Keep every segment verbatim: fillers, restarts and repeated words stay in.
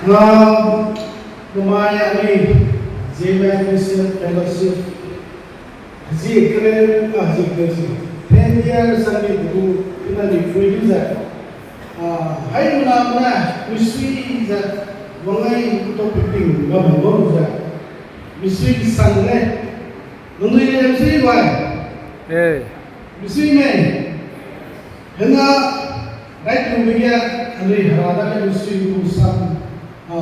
Nga, namai anui, Zeme Christian Fellowship, zi keren, a, zi keren, ten years anui gu, ina ni pui du ze. A, hai mena mena, misui ze, wangai topic ting, ga bam bam ze. Misui sang le. Nangnui le misui bai. Eh. Misui me. Hena, rai tu me ge, anui hera da le misui gu sang, a,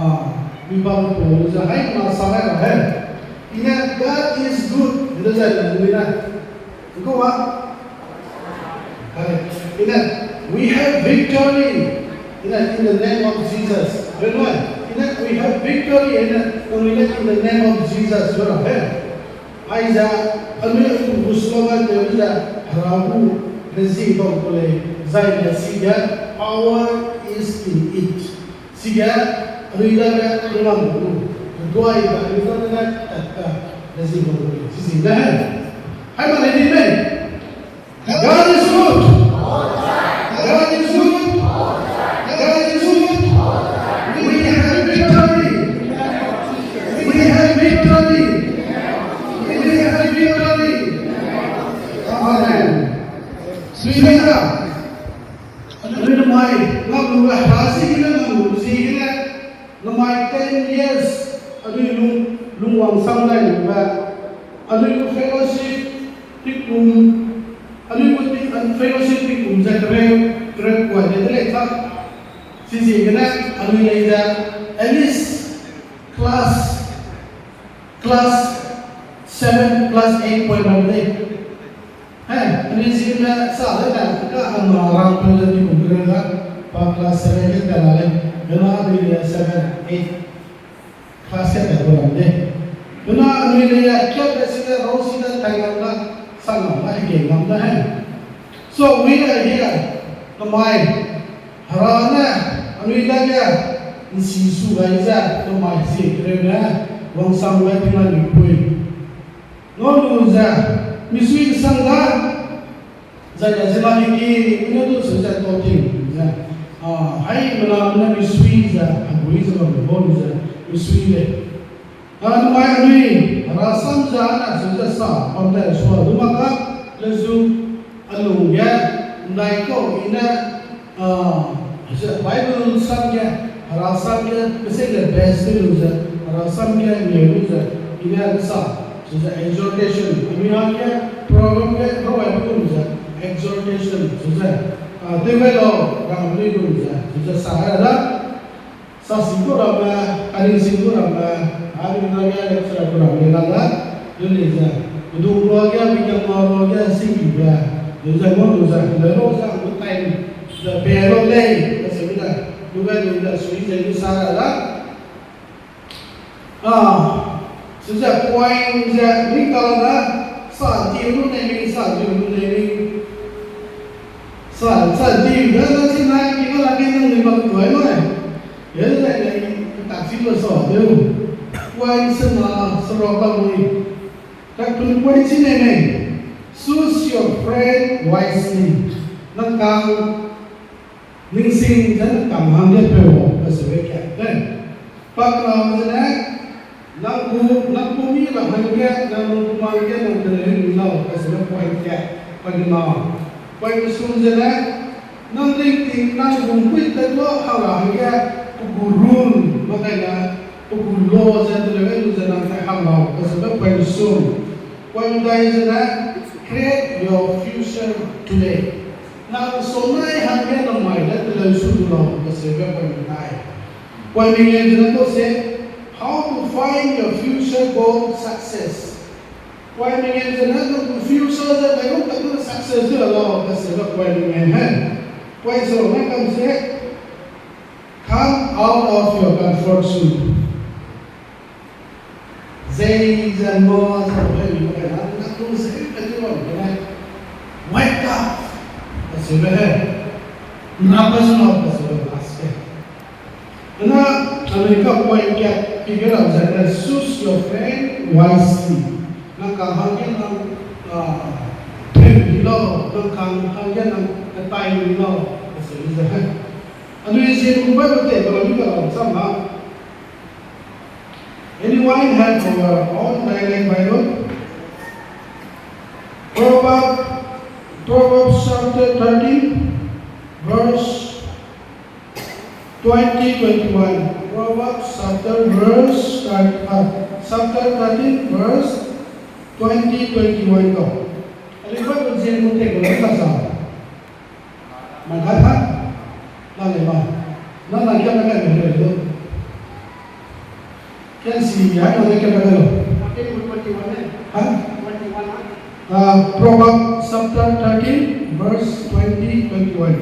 mi bam tu ze hai mena sa hai ra he. Ina, God is good. Ina ze nangnui na. Ngkau wa. Hai, ina, we have victory. Ina, in the name of Jesus. Ina, ina, we have victory. Ina, ina, in the name of Jesus. Ina, hai. Aize, anui gu slogan te ze, Hera gu, rezi bam ku lei, zai ne sige, power is in it. Sige, anui dage, anui lam gu, duai ga, anui dage, tat ka, rezi bam ku lei, si si ne. Hai ma lei di mei. God is good. God is good. God is good. We have victory. We have victory. We have victory. Amen. Sui da. Anui mai, ngam lu ga ha si gene ngam lu si gene. Namai ten years, anui lung, lungwang sang dai lu ba, anui gu fellowship, tingkum, anui gu ting, an fellowship tingkum ze kereu, kereu kua de de lei ka. Chiziegene, anui lei ze, at least class, class seven, class eight point ram de. He, anui zime sa de na, ka hangna rang pe le di kum kere la, pa class seven ge ta la le, bena anui le seven, eight, class ge ta gu ram de. Bena anui le ya, kia pe si le, rau si le, tai lam la, sa lam la, hege lam la he. So, we are here, namai, Hera ne, anui dage, nsi su gai ze, namai zie kereu ne, wangsang gai tina ni pui. Ngau lu ze, misui sang da, zai ne zena hiki, mine du se ze tau ting ze, a, hai mena mena misui ze, hegui ze bam bam ze, misui le. A, namai anui, Hera sam ze, ana se ze sa, bam tai sua, du mak ka, le zu, a lung ge, ndai kau i ne, a, ze Bible sam ge, Hera sam ge, pese le best te lu ze, Hera sam ge, neu lu ze, i ne sa, se ze exhortation, anui hangge, program ge, rawai lu ze, exhortation, se ze, a, tew gai lau, rang lu lu ze, se ze sa gai da, Sa si ku ramme, a ring si ku ramme, a ring na ge lecture ku ramme la da, lu lei ze, du lua ge, mi ge, ma lua ge, sing ki ge, lu ze, mo lu ze, le lu ze, lu tai, ze pe lu lei, ze se lu ze, lu ge, lu ze, sui ze, lu sa ra da. A, se ze point ze, mi ka da, sa di lu nei mi, sa di lu nei mi. Sa, sa di, da, da, si na, ki ka la, ki nang ni bam tuai mai. Ye le le, tak si lo sa, de. Point sena, seruk bam ni. Tak pun point si ne ne. Choose your friend wisely. Nang kang, ningsing ze nang kang hangge peu, ka se be ka. Then, Pakna zene, nang gu, nang gu mi ra hangge, nang gu mang ge, nang teleu mi lau, ka se be point ke, point na. Point sum zene, nang ringting, nang gu pui te lo, hang ra hangge, pe gu rule, ma kai na, pe gu law ze teleu lu ze nang kai hang lau, ka se be point sum. Point dai zene, create your future today. Nang sonai hangge nang mai le teleu su du lau, ka se be point dai. Point mengeu zene kau se, how to find your future goal success. Point mengeu zene nang gu future ze dai gu ka du success du lau, ka se be point mengeu he. Point seruk ne kam se, come out of your comfort zone. Zei ze mo ze pe mi pe na, na tu zei pe tu wan pe na. Wake up! Ka se be he. Na pe su na ka se be last ke. Na, anui ka point ke, pi ge lam ze ne, choose your friend wisely. Nang kang hangge nang, a, peu di lau, nang kang hangge nang, a, tai di lau, ka se be ze he. Anui zie gu Bible te, Bible mi ka lau sam ha. Everyone have our own dialect Bible. Proverbs, Proverbs chapter thirteen, verse twenty, twenty-one. Proverbs chapter verse, uh, chapter thirteen, verse twenty, twenty-one ko. Alibaba zieng mu te ko le ka sa. Mai kai ha. Na le ma. Na na kia na kai me le do. Kian si ya na le kia na kai lo. Thirteen to twenty-one ne? Ha? Twenty-one ha? Uh, Proverbs chapter thirteen, verse twenty, twenty-one.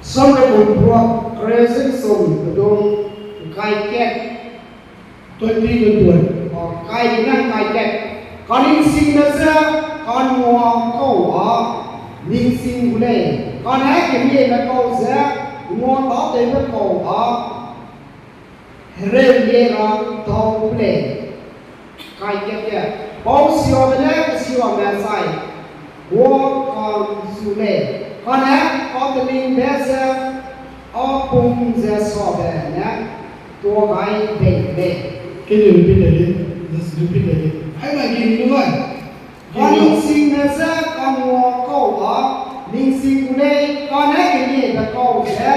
Samrepum ruak, Revelation song, pedung, kai kat. Twenty, twenty-one. Kai gene kai kat. Kaningsingme je kanua kau a ningsing gu lei, kane kemieme kau ze ngua tâtewbe kau a hereu lie ra dau gu lei. Kai kat ge, pausiabe ne kesiame zai gua ka'nzu lei, kane katemingbe ze a pung ze sabe ne tuâ gai bei lei. Can you repeat again? Just repeat again. Hai mai ki lu ai. Kaningsingme je kanua kau a ningsing gu lei, kane kemieme kau ze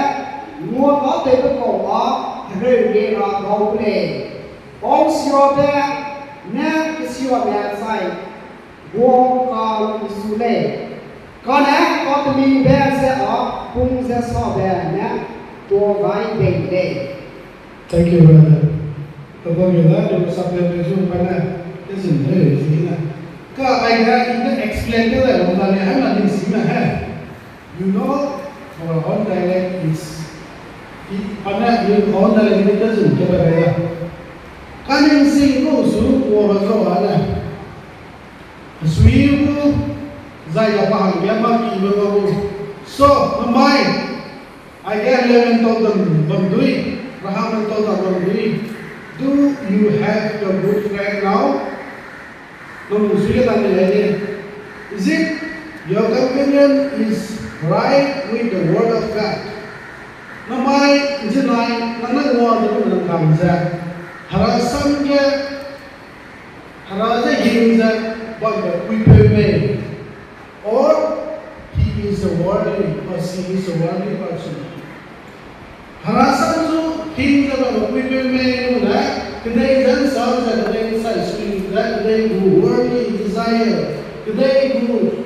ngua tâtewbe kau a hereu lie ra dau gu lei. Pausiabe ne kesiame zai gua ka'nzu lei, kane katemingbe ze a pung ze sabe ne tuâ gai bei lei. Thank you, brother. Togage da, de sa pe pe zu pa na, te zin de le zi na. Ka ai ga i ne explain de le, wang da le, hai na ningsing na he. You know, our own dialect is, i, pa na, your own dialect is doesn't get a better. Kaningsing gu su, wa ba zo a na. Sui gu, zai ya pa hangge mâ ki me ba gu. So, namai, aige leumentau dam bam dui, rahamentau dam bam dui. Do you have your good friend now? Nang sui ge dam le de. Is it your companion is right with the word of God? Namai, zinai, nang ne ngua de nang kam ze, Hera sam ge, Hera ze hing ze bambe puipeu mei, or he is a worldly, or she is a worldly person. Hera sam zu hing ze bambe puipeu mei lu ne, kedei ze nsam ze, kedei nsai sui ze, kedei gu worldly desire, kedei gu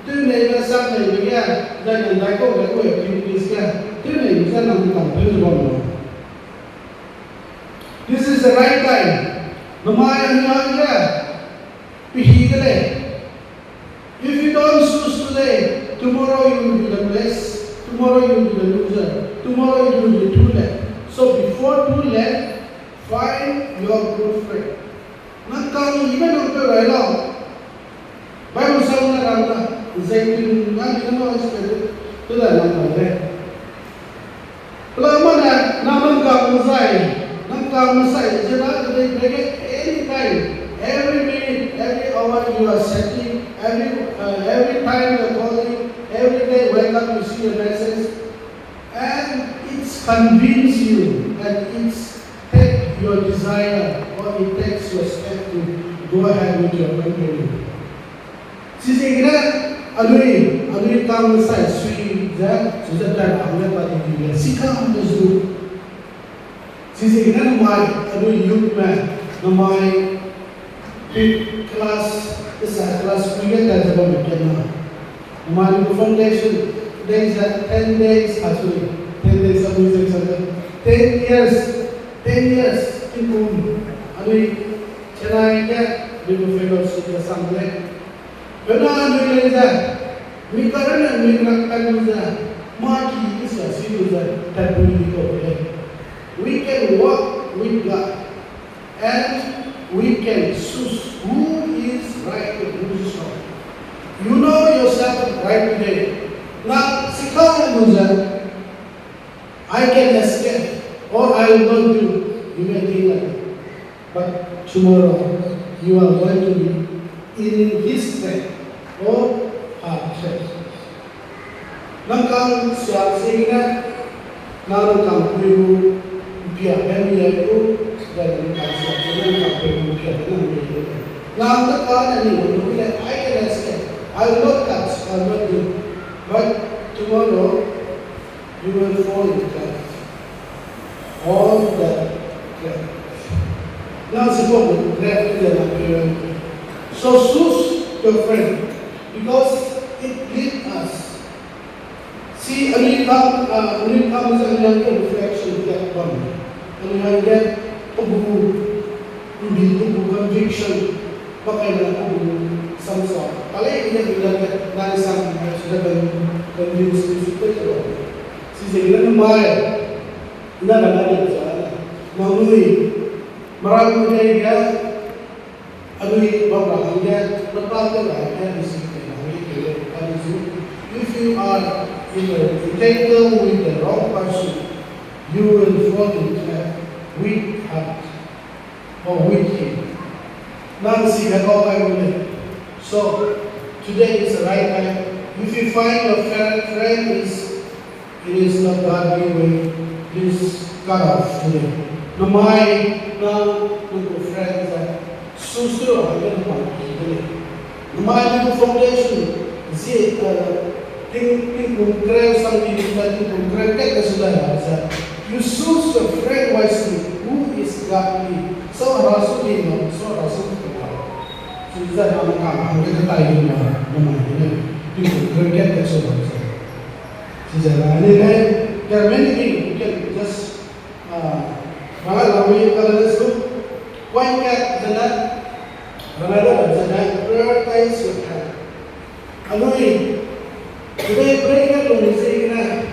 tewneibe sam neibe ge, zai ne ndaikau ge gu activities ge, tewneibe ze nang kampeu ze bam lau. This is the right time. Namai anui hangge, pehi de lei. If you don't choose today, tomorrow you will be the place, tomorrow you will be the loser, tomorrow it will be too late. So before too late, find your good friend. Nang kang yibe nang peu rai lau. Bible sang na rang da, zai tu na mi na no expect tu da nang kang de. Pela mane, nang nang kang zai, nang kang sai ze na kedei pege anytime, every minute, every hour you are setting, every, uh, every time you are calling, every day wake up you see a message, and it's convince you, and it's take your desire, or it takes your step to go ahead with your company. Chiziegene anui, anui kang sai sui ze, sui ze tat ra hangge pa di di le, si kang de zu. Chiziegene namai, anui youth me, namai, fifth class, isa class kui ge tat ze bamme kena. Namai anui foundation, dei ze ten days, actually, ten days, anui ze, ten years, ten years, tingkum, anui Chennai ge, anui gu fellowship ge sang lei. Hena anui lei ze, mi karene mi rak kai lu ze, mâ ki kesa si lu ze, tatpui di kau lei. We can walk with God, and we can choose who is right and who is wrong. You know yourself right today. Na sikha lu ze, I can escape, or I will not do. You may think like that. But tomorrow, you are going to be in his strength or her strength. Nang kang siak ziegene, nang nang kang pui gu, mpia pe mi ai gu, zai nang kang siak ziegene nang kang Nang ta ka na ni wang lu le, I can escape. I will not touch, I will not do. But tomorrow, you will fall in the trap. All the trap. Nang se ko trap de na pe. So choose your friend, because it lead us. Si anui kam, ah, anui kam ze anui hangge reflection tat bam. Anui hangge pe gu, mbi pe gu conviction, pa kai na pe gu samsa. Kale ine bi la ke, nai sam, ah, su de convince ni su pe te lo. Si ze ine mai, na na na de za na. Nangnui, maram gu de ge, anui bam ra hangge, mata te ra hangge, anui si te ra hangge, kele, anui zu. If you are in a entangle with the wrong person, you will fall in trap with her or with him. Nang si ga kau kai gu lei. So, today is the right time. If you find your friend, friend is It is not godly way. Please cut off today. Namai, nang, nang gu friend ze, su su ra hangge namai ki de lei. Namai nang gu foundation, zi, eh, ting, tingkum kereu sang di, tingkum kereu kat ka su dai ra ze. You choose your friend wisely, who is godly. So hera su di no, so hera su di no. Su ze nang ka hangge ka tai di no, namai de lei. Tingkum kereu kat ka su dai ra ze. Chize la, anyway, there are many things we can just, uh, rang la mi, but let's look. Point kat zene, rang la zene, prioritize your health. Anui, today break kat lung zi ne,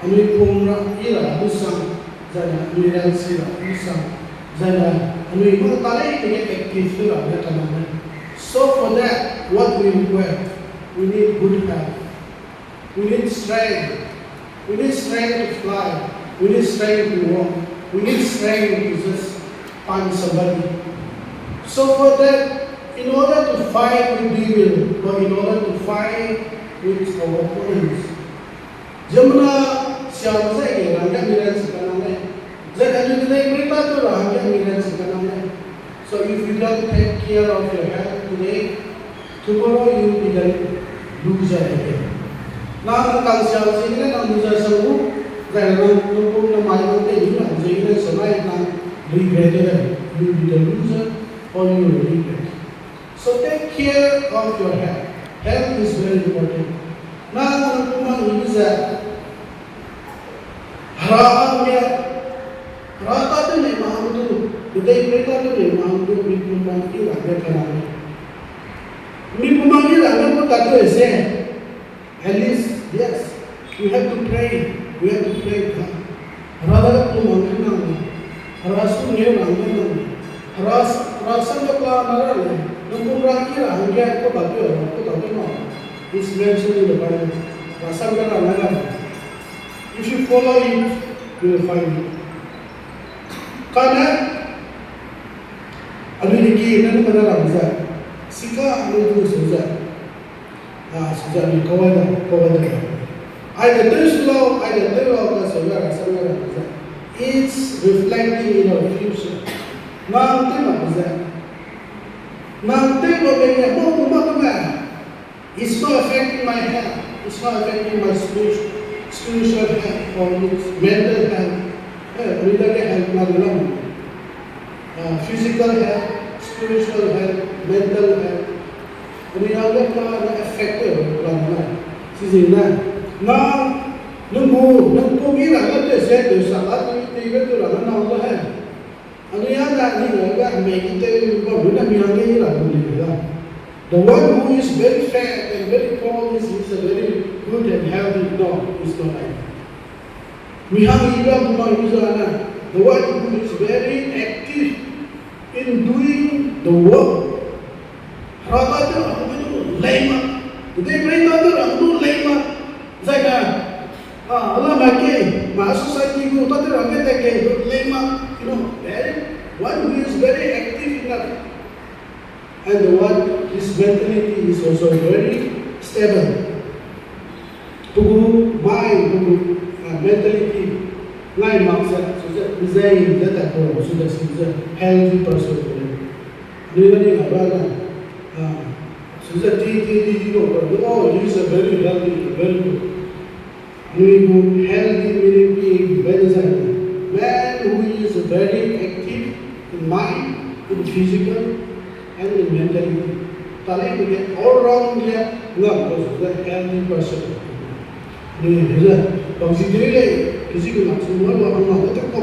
anui pum ra, i ra, lu sang, zene, anui ran si ra, lu sang, zene, anui gu talent ke active ra, ne kanang ne. So for that, what we require, we need good health. We need strength. We need strength to fly. We need strength to walk. We need strength to just punch somebody. So for that, in order to fight with devil, or in order to fight with our opponents, ziemmena siam ze ge rangge mi ran si kanang lei. Ze anui de lei, mei ta tu ra hangge mi ran si kanang lei. So if you don't take care of your health today, tomorrow you will be the loser again. Nang nang kang siam ziegene nang loser sang gu, zai nang nang pum na mai nang tei ni nang ziegene semai nang regret de, you will be the loser or you will regret. So take care of your health. Health is very important. Nang nang pum mang ni ze, Hera hangge, Hera ta tew nei ma hang du, kedei pei ta tew nei ma hang du, mi pum mang i ra ge kena. Mi pum mang i ra ge gu ta tew se. At least, yes, we have to pray. We have to pray. Hera da pum mang i nang. Hera su neu ra nang. Hera, Hera sam ge plan na ra le. Nang pum ra i ra hangge ko ta tew, ko ta tew ma. It's mentioned in the Bible. Hera sam ge ra nang ra. If you follow it, you will find it. Kane, anui deki ne nung kena ram ze, sika anui du su ze, a, su ze anui kawai da, kawai da. Ai de tew su lau, ai de tew lau ka su ze, sa lau ze. It's reflecting in our future. Nang tew mak ze. Nang tew mak ze, mo mo mak ze. It's not affecting my health. It's not affecting my spiritual, spiritual health or mental health. Eh, anui dage health na de lam. Ah, physical health, spiritual health, mental health. Anui dage pa na affect de lam na. Sisi na. Na, nang gu, nang gu mi ra na te se te sa la te te te ra na na he. Anui hangge ni hangge hemei ki tew bam lu na mi hangge i ra lu ni la. The one who is very fat and very tall is, is a very good and healthy. No, it's not like that. Mi hang i ra bu ma i za na. The one who is very active in doing the work. Hera ta te ra hangge du lei ma. Kedei pei ta te ra hangge du lei ma. Zai na, ah, ala ma ke, ma society gu ta te ra hangge te ke du lei ma. You know, very, one who is very active in that. And the one, his mentality is also very stable. Pe gu mind, pe gu, ah, mentality, ngai mak ze, su ze, nzei ze ta ko, su ze, su ze, healthy person. Ni ni ga ba na. Ah, so that ti, ti, ti, ti, no, no, oh, he is a very healthy, very good. Anui gu healthy meaning pi bai de zai. Man who is very active in mind, in physical, and in mentally. Talei de ge all round ge ngam ko su the healthy person. Ni, ni le, bang si de le, kisi ke ngam su ma lo, ngam lo te ko.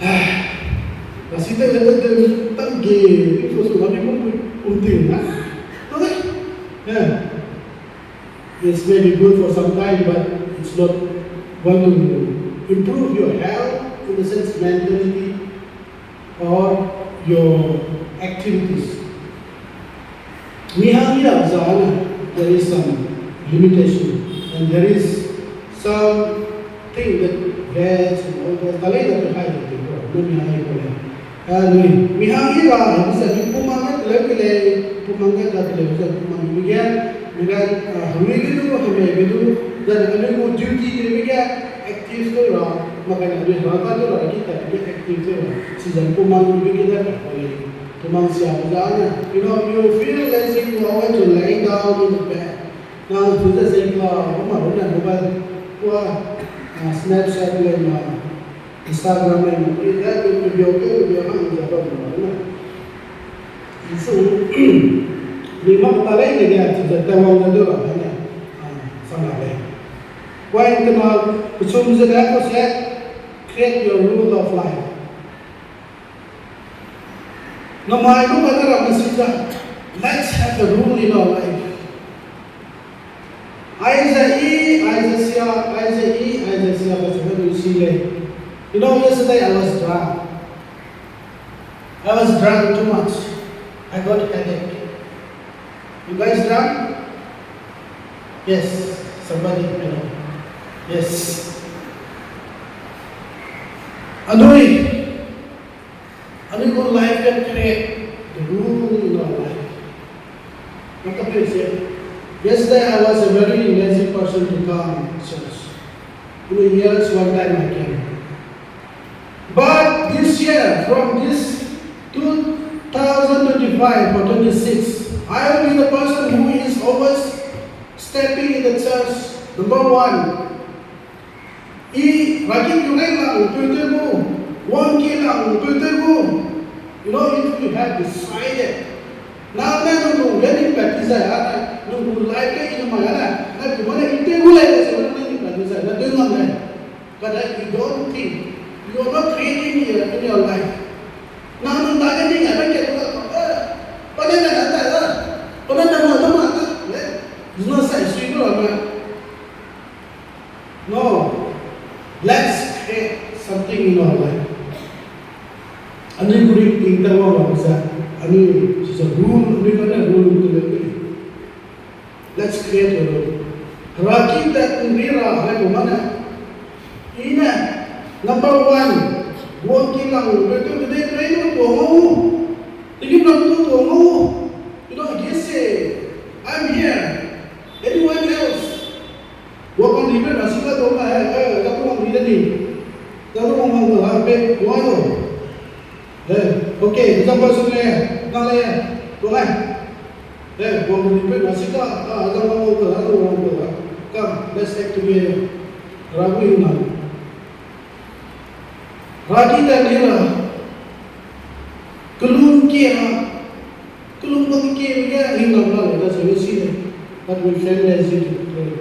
Ah, bang si de le, de, de, tam ge, ni ko su ma ni ko, um ting na. Talei. Yeah. It's maybe good for some time, but it's not going to improve your health in the sense mentally or your activities. Mi hang ya za ne, there is some limitation, and there is something that vets and all that. Talei da te hai de ko, no mi hang ya ko le. Anui, mi hang i ra, mi sa mi pumang ga teleu ke lei, pumang ga teleu ke pumang mi ge, mi ga, ah, hui ge du, hemei ge du, zai anui gu duty de mi ge, active tew ra, makai anui ra ka tew ra, ki ta mi ge active tew ra, si zai pumang mi ge da ka lei, pumang sia bu da ne. You know, you feel lazy, you are going to lay down in the bed. Na tu ze zeng ka, bu ma ru ne mobile, kua, ah, Snapchat le ma, Instagram le ma, i da ke video ke video hang ze ba ma ru ne. Jisu, mi mak ta lei ne ge, tu ze ta wang ze du ra ne, ah, sang ra lei. Point kena, kechum ze ne ko se, create your rule of life. Namai gu ba de ra message da, let's have a rule in our life. Aize i, aize sia, aize i, aize sia, ba se du si lei. You know, yesterday I was drunk. I was drunk too much. I got headache. You guys drunk? Yes, somebody, I know. Yes. Anui, anui gu life can create the rule in our life. Yesterday I was a very lazy person to come church. In a years one time I came. But this year, from this two thousand twenty-five or twenty-six, I will be the person who is always stepping in the church, number one. I rakit yu gai lang peu tew gu, wangki lang peu tew gu. You know, if we have decided, na ne nung gu wedding pat ti zai a ne, nung gu life ke i mai a ne, na gu ma ne i tew gu lei se na wedding pat ti zai, na tew ngam lei. But that you don't think, you are not creating in your, in your life. Na nung ta ke ting a ne ke tu, eh, pa ne na ta da, pa ne na ma ta ma ta, eh, it's not sai sui gu la ma. No, let's create something in our life. Anui gu ringting ta wang wang ze, anui, is a rule, anui kane rule to le. Let's create a rule. Rakit that in rira, hai ko mane. I ne, number one, wangki lang, betu de de, pray no to ngo. Tiki lang to to ngo. You know, yes, say, I'm here. Anyone else? Wangki lang, na sika to na, eh, eh, ka to wangki lang ni. Ka to wangki lang, pe, wang no. Eh, okay, example sung le, na le, to le. Eh, wangki lang, na sika, ah, example wangki lang, to wangki lang. Come, let's act together. Rabu na. Rakit that ni ra. Kelum kia. Kelum bang kia, kia, hingnam la le, that's what we see there. But we feel lazy to pray.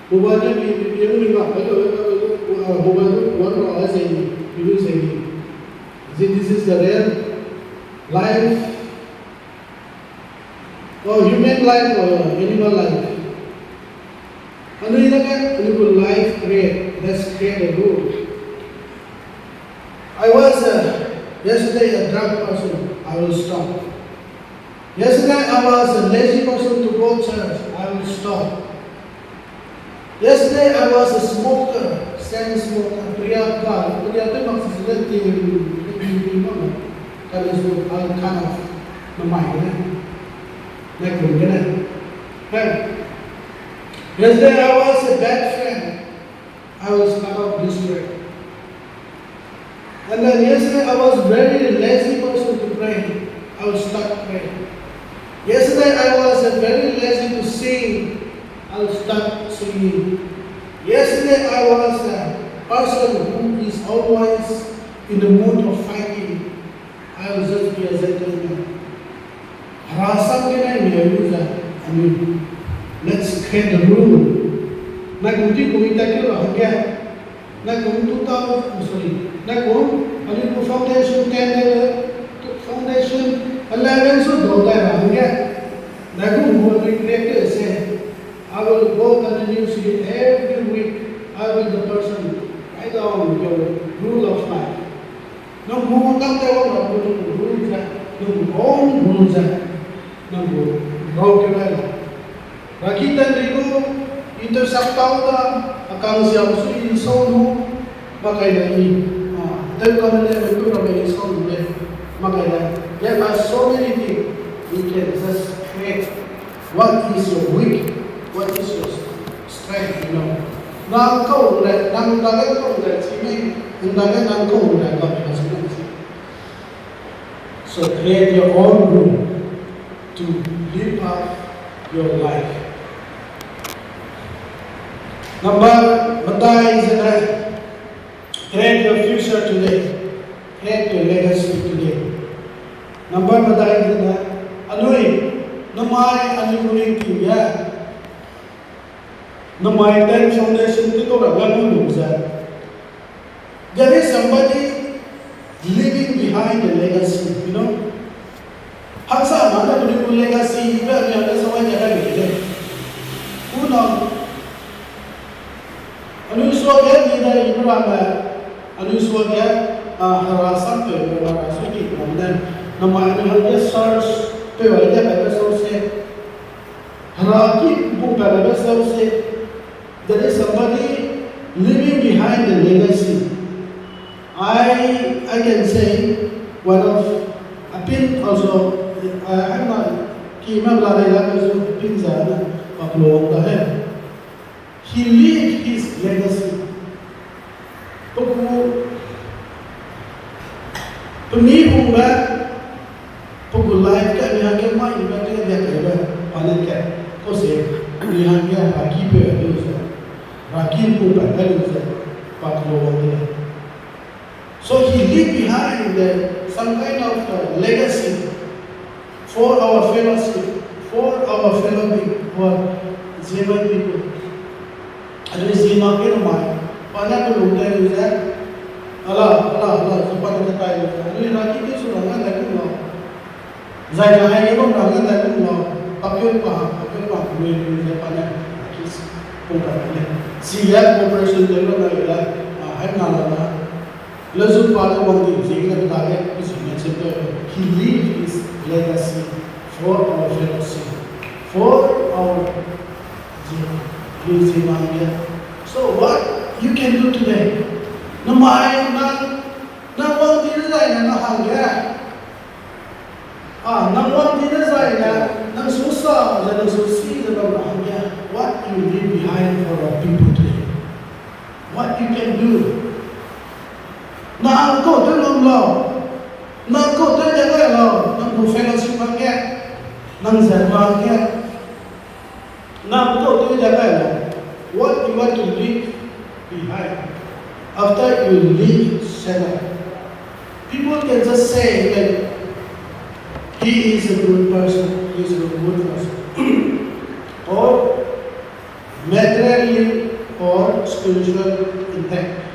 Mobile ne pi, pi, pi, pi, pi, pi, pi, pi, mobile ne wan ra, I say, you say, is it, this is the real life? Or human life or animal life? Anui dage, anui gu life create, let's create a rule. I was, uh, yesterday a drunk person, I will stop. Yesterday I was a lazy person to go church, I will stop. Yesterday I was a smoker, chain smoker, priya ka, priya te mak se se ti, ti, ti, ti, mak, that is what I kind of, namai ne, na kun ne. Hey. Yesterday I was a bad friend. I was kind of destroyed. And then yesterday I was very lazy person to pray. I will start praying. Yesterday I was uh, very lazy to sing. I will start singing. Yesterday I was a person who is always in the mood of fighting. I will just be a gentleman. Hera sam ge nai mi lu ze, I mean, let's create the rule. Nai kum ti kum i ta ke ra hangge. Nai kum two thousand, sorry. Nai kum, anui gu foundation ten de, foundation eleven su do dai ra hangge. Nai kum gu anui create se. I will go continuously every week. I will the person write down your rule of life. Nang gu tâ te wang ra gu nang gu rule ze, nang gu own rule ze, nang gu rau ke rai la. Raki tan ri gu, intercept tau da, akang siam su i sau lu, makai da i, ah, teu ka ne le, tu ramme i sau lu le, makai da. There are so many things we can just create. What is your weak? What is your strength? You know? Nang kau le, nang dage kau le, chime, nang dage nang kau le, kau le, chime. So create your own rule to live up your life. Number medai zene, create your future today. Create your legacy today. Number medai zene, anui, namai anui gu ringting ge, namai ten foundation te kau ra ga lu lu ze. There is somebody leaving behind a legacy, you know? Haksa ma ne anui gu legacy be anui hangge sawai ne gai lei de. Kuna, anui suage leader i ramme, anui suage, ah, hera sam peu, hera su ki ramme, namai anui hangge search peu ai de pe pe sau se. Hera ki pung pe pe pe sau se. There is somebody leaving behind a legacy. I, I can say one of, a pin also, uh, I'm not, ki me la rei la me zu pin za na, pa klo da he. He leave his legacy. Pe gu, pe mi hungbe, pe gu life ge mi hangge mai be ge dia kaibe, pa ne ke, kau se, mi hangge raki peu lu ze, raki pung pe lu ze, pa klo de. So he leave behind the, some kind of uh, legacy for our fellowship, for our fellowship, for Zeme people. Anui Zeme ke namai, pa ne pe lung te lu ze, ala, ala, ala, zu pa ne tai lu ze, anui raki ki su rang ne tai lu lau. Zai na hai ge bam rang ne tai lu lau, pa keu pa, pa keu pa, anui lu ze pa ne, raki pung pe ne. Chige cooperation te lu na le, a, hai na la na. Lezu pa ne wang di ziegene pe dage, pe ziegene cheu pe, he leave his legacy for our fellowship, for our Zeme, Zeme hangge. So what you can do today? Namai nang, nang wang di dezaine nang hangge. A, nang wang di dezaine, nang su sa ze, nang su si ze bam ra hangge. What you leave behind for our people today? What you can do? Nang kau tew lam lau, nang kau tew de gai lau, nang gu fellowship hangge, nang zat hangge. Nang kau tew de gai lau, what you want to leave behind after you leave Sela. People can just say that he is a good person, he is a good person. Or materially or spiritual impact.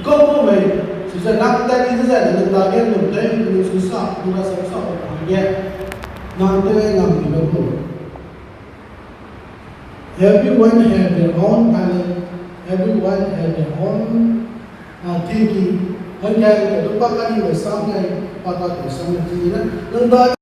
Kau kau mei, sisa nang ta ki zai nang ta gen nang ta nang su sa, nang sa sa ko hangge, nang te nang ni lo ko. Everyone have their own talent. Everyone have their own uh, thinking. Hangge ka du pa ka ni le sam ne, pa ka du sam ne ti ne. Nang da